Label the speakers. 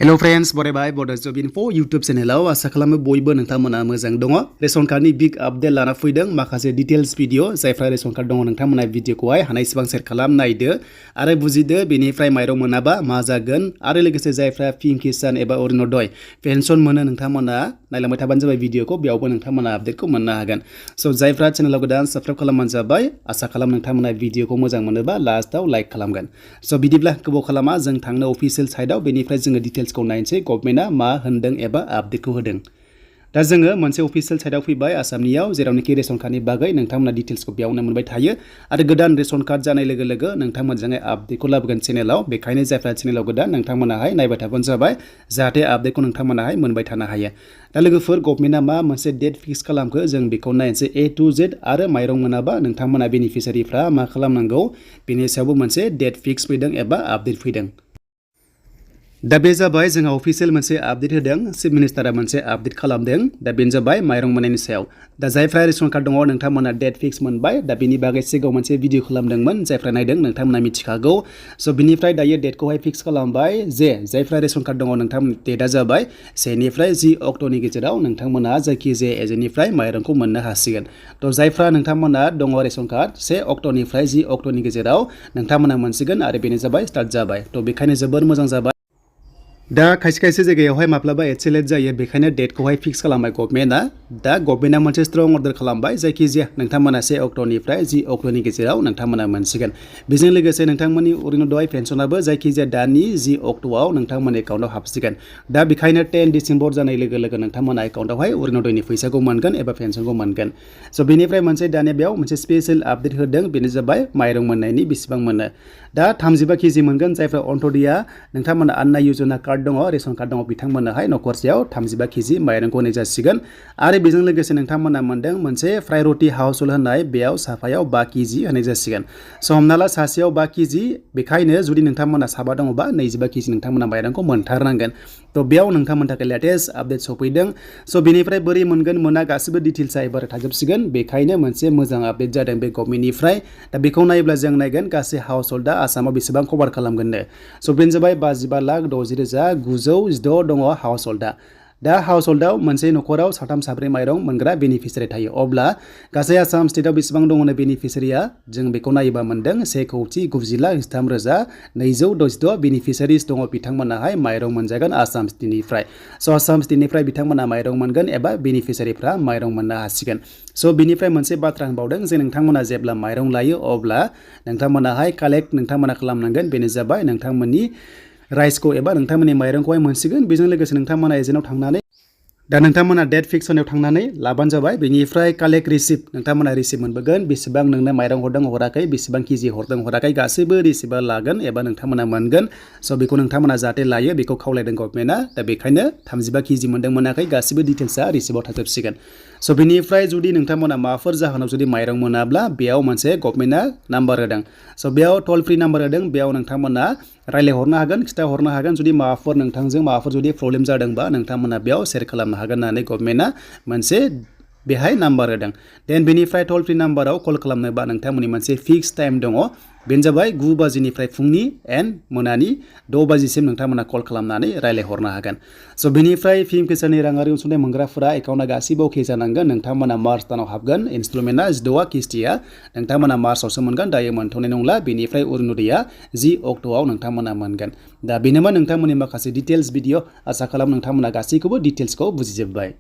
Speaker 1: Hello friends, बरायबाय Bodo Info YouTube channel आसा खालामो बयबो नोंथांमोना मोजां दङ। रेशन कार्डनि बिग आपडेट लाना फैदों माखासे डिटेल्स भिडिअ जायफ्रा रेशन कार्ड दङ नोंथांमोना भिडिअखौहाय हानायसेबां शेयार खालाम नायदो आरो बुजिदो बेनिफ्राय माइरं मोनाबा मा जागोन आरो लोगोसे जायफ्रा पिएम किसान एबा अरुणोदय पेन्सन मोनो नोंथांमोना नायलांबाय थाबानो जाबाय भिडिअखौ बेयावबो नोंथांमोना आपडेटखौ मोननो हागोन। सो जायफ्रा चेनेलाव गोदान साबस्क्राइब खालामबानो जाबाय आसा खालाम नोंथांमोना भिडिअखौ मोजां मोनोबा लास्टआव लाइक खालामगोन। सो बिदिब्ला गोबाव खालामा जों थांनो अफिसियेल साइटआव बेनिफ्राय जोङो डिटेल्सखौ नायनोसै गभर्नमेन्टआ मा होनदों एबा आपडेटखौ होदों। दा जोङो मोनसे अफिसियेल साइटआव फैबाय आसामनियाव जेरावनोखि रेशन कार्डनि बागै नोंथांमोना डिटेल्सखौ बेयावनो मोनबाय थायो आरो गोदान रेशन कार्ड जानाय लोगो लोगो नोंथांमोनजोंहाय आपडेटखौ लाबोगोन चेनेलाव। बेखायनो जायफ्रा चेनेलाव गोदान नोंथांमोनाहाय नायबाय थाबानो जाबाय जाहाथे आपडेटखौ नोंथांमोनाहाय मोनबाय थानो हायो। दा लोगोफोर गभर्नमेन्टआ मा मोनसे डेट फिक्स खालामखो जों बेखौ नायनोसै A to Z आरो माइरं मोनाबा नोंथांमोना बेनिफिसियारिफ्रा मा खालामनांगौ बेनि सायावबो मोनसे डेट फिक्स फैदों एबा आपडेट फैदों। दा बे जाबाय जोंहा अफिसियेल मोनसे आपडेट होदों चिफ मिनिस्टारा मोनसे आपडेट खालामदों। दा बेनो जाबाय माइरं मोननायनि सायाव। दा जायफ्रा रेशन कार्ड दङ नोंथांमोना डेट फिक्स मोनबाय। दा बेनि बागै सिगाङाव मोनसे भिडिअ खालामदोंमोन जायफ्रा नायदों नोंथांमोना मिथिखागौ। स' बिनिफ्राय दायो डेटखौहाय फिक्स खालामबाय जे जायफ्रा रेशन कार्ड दङ नोंथांमोन डेटआ जाबाय 1 निफ्राय 10 अक्ट'नि गेजेराव नोंथांमोना जायखिजाया एजेन्टनिफ्राय माइरंखौ मोननो हासिगोन। थ' जायफ्रा नोंथांमोना दङ रेशन कार्ड 1 अक्ट'निफ्राय 10 अक्ट'नि गेजेराव नोंथांमोना मोनसिगोन आरो बेनो जाबाय स्टार्ट जाबाय। थ' बेखायनो जोबोर मोजां जाबाय। दा खायसे खायसे जायगायावहाय माब्लाबा एसे लेट जायो बेखायनो डेटखौहाय फिक्स खालामबाय गभर्नमेन्टआ। दा गभर्नमेन्टआ मोनसे स्ट्रं अर्डार खालामबाय जायखिजाया नोंथांमोना 1 अक्ट'निफ्राय 10 अक्ट'नि गेजेराव नोंथांमोना मोनसिगोन। बेजों लोगोसे नोंथांमोननि अरुणोदय पेन्सनाबो जायखिजाया दाननि 10 अक्ट'आव नोंथांमोननि एकाउन्टआव हाबसिगोन। दा बेखायनो 10 डिसेम्बर जानाय लोगो लोगो नोंथांमोना एकाउन्टआवहाय अरुणोदयनि फैसाखौ मोनगोन एबा पेन्सनखौ मोनगोन। स' बेनिफ्राय मोनसे दानिया बेयाव मोनसे स्पेशल आपडेट होदों बेनो जाबाय माइरं मोननायनि बेसेबां मोनो। दा 35 केजि मोनगोन जायफ्रा अरुणोदयआ नोंथांमोना आन्ना यजना कार्ड दङ रेशन कार्ड दङ बिथांमोननोहाय न'खरसेयाव 35 केजि माइरंखौ होनाय जासिगोन। आरो बेजों लोगोसे नोंथांमोना मोनदों मोनसे प्रायरिटि हाउसहोल्ड होननाय बेयाव साफायाव 5 केजि होनाय जासिगोन। स' हमना ला सासेयाव 5 केजि बेखायनो जुदि नोंथांमोना साबा दङबा 25 केजि नोंथांमोना माइरंखौ मोनथारनांगोन। थ' बेयाव नोंथांमोननि थाखाय लेटेस्ट आपडेट सफैदों। स' बेनिफ्राय बोरै मोनगोन मोना गासिबो डिटेल्सआ एबार थाजोबसिगोन। बेखायनो मोनसे मोजां आपडेट जादों बे गभर्नमेन्टनिफ्राय। दा बेखौ नायोब्ला जों नायगोन गासै हाउसहोल्डआ आसामाव बेसेबां कभार खालामगोननो। स' बेनो जाबाय 55,60,916 दङ हाउसहोल्डआ। दा हाउसहोल्डआव मोनसे न'खराव साथाम साब्रै माइरं मोनग्रा बेनिफिसियारि थायो। अब्ला गासै आसाम स्टेटआव बेसेबां दङनो बेनिफिसियारिया जों बेखौ नायोबा मोनदों 1,90,93,266 बेनिफिसियारिस दङ बिथांमोनाहाय माइरं मोनजागोन आसाम स्टेटनिफ्राय। स' आसाम स्टेटनिफ्राय बिथांमोना माइरं मोनगोन एबा बेनिफिसियारिफ्रा माइरं मोननो हासिगोन। स' बिनिफ्राय मोनसे बाथ्रा होनबावदों जे नोंथांमोना जेब्ला माइरं लायो अब्ला नोंथांमोनाहाय कालेक्ट नोंथांमोना खालामनांगोन बेनो जाबाय नोंथांमोननि राइसखौ एबा नोंथांमोननि माइरंखौहाय मोनसिगोन। बेजों लोगोसे नोंथांमोना एजेन्टआव थांनानै दा नोंथांमोना डेट फिक्स होनायाव थांनानै लाबानो जाबाय। बेनिफ्राय कालेक्ट रिसिप्ट नोंथांमोना रिसिप्ट मोनबोगोन बेसेबां नोंनो माइरं हरदों हराखै बेसेबां केजि हरदों हराखै गासैबो रिसिप्टआ लागोन एबा नोंथांमोना मोनगोन। स' बेखौ नोंथांमोना जाहाथे लायो बेखौ खावलायदों गभर्नमेन्टआ। दा बेखायनो 35 केजि मोनदों मोनाखै गासैबो डिटेल्सआ रिसिप्टआव थाजोबसिगोन। स' बेनिफ्राय जुदि नोंथांमोना माबाफोर जाहोनाव जुदि माइरं मोनाब्ला बेयाव मोनसे गभर्नमेन्टआ नाम्बार होदों। स' बेयाव टल फ्रि नाम्बार होदों बेयाव नोंथांमोना रायलायहरनो हागोन खिथाहरनो हागोन जुदि माबाफोर नोंथांजों माबाफोर जुदि प्रब्लेम जादोंबा नोंथांमोना बेयाव शेयार खालामनो हागोन होननानै गभर्नमेन्टआ मोनसे बेहाय नाम्बार होदों। देन बेनिफ्राय टल फ्रि नाम्बाराव कल खालामनोबा नोंथांमोननि मोनसे फिक्स टाइम दङ बेनो जाबाय 9 बाजिनिफ्राय फुंनि एन्ड मोनानि 6 बाजिसिम नोंथांमोना कल खालामनानै रायलायहरनो हागोन। स' बेनिफ्राय पिएम किसाननि राङारि अनसुंथाइ मोनग्राफोरा एकाउन्टआ गासिबो अके जानांगोन। नोंथांमोना मार्च दानाव हाबगोन इनस्टलमेन्टआ 16 किस्तिया नोंथांमोना मार्चआवसो मोनगोन दायो मोनथ'नाय नंला। बेनिफ्राय अरुणोदयआ 10 अक्ट'आव नोंथांमोना मोनगोन। दा बेनोमोन नोंथांमोननि माखासे डिटेल्स भिडिअ आसा खालाम नोंथांमोना गासैखौबो डिटेल्सखौ बुजिजोब्बाय।